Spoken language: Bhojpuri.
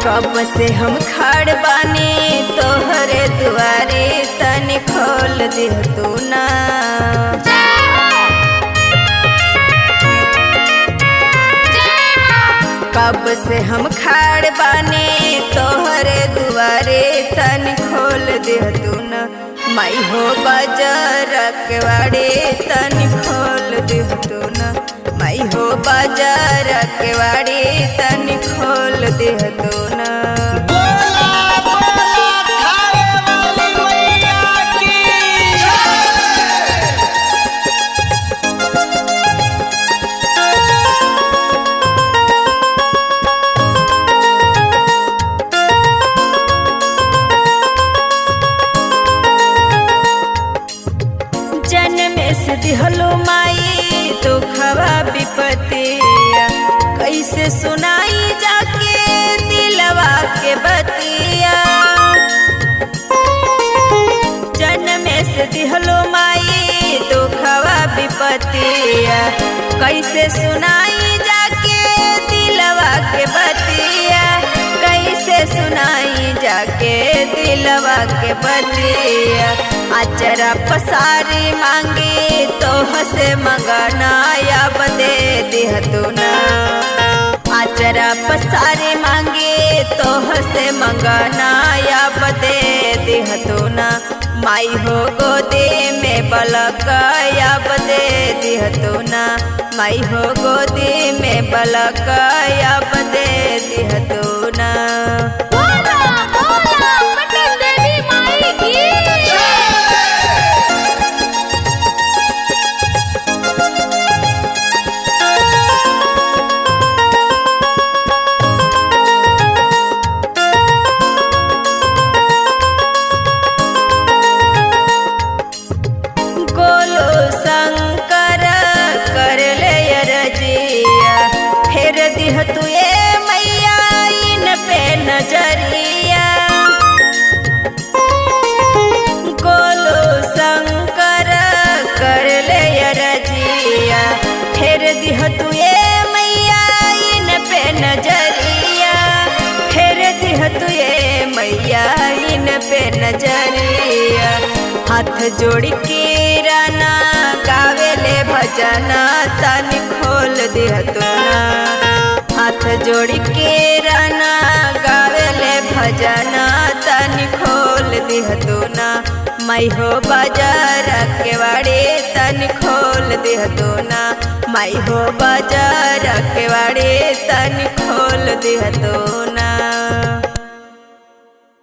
कब से हम खाड़ बानी तोहरे दुआरे तनी खोल दिह तू ना। कब से हम खाड़ बानी तोहरे दुआरे तनी खोल दिह तू ना। माई हो बाजार के वाड़े तनी खोल दिह तू ना। माई हो बाजार के वाड़े तनी खोल दिह तू ना। बोला बोला थारे वाली मैया की जय। जन्म से दिहलो माई दुखवा विपतिया, कैसे सुनाई जाके दिलवा के बतिया। जन्म से दिहलो माई दुखवा विपतिया, कैसे सुनाई जाके दिलवा के बतिया। कैसे सुनाई जाके दिलवा के बतिया। अचरा पसारी मांगी तो हसे मंगाना या बदे दिह तू ना। अचरा पसारी मांगी तो हसे मंगाना या बदे दिह तू ना। माई हो गोदी में बलक या बदे दिह तू ना। माई हो गोदी में बलक या बदे दिह तू ना। बोला बोला पटन देवी माई की जय। गोलो शंकर कर ले रजिया, फेर दिह तू ए मैया इन पे नजरिया। गोलो शंकर कर ले रजिया, फेर दिह तू ए मैया इन पे नजरिया। फेर दिह तू ए मैया इन पे नजरिया। हाथ जोड़ के राना गावेले भजना तनी खोल दिह तू ना। हाथ जोड़ के राना गावेले भजना तनी खोल दिह तू ना। माई हो बाजार के वाड़े तनी खोल दिह तू ना। माई हो बाजार के वाड़े तनी खोल दिह तू ना।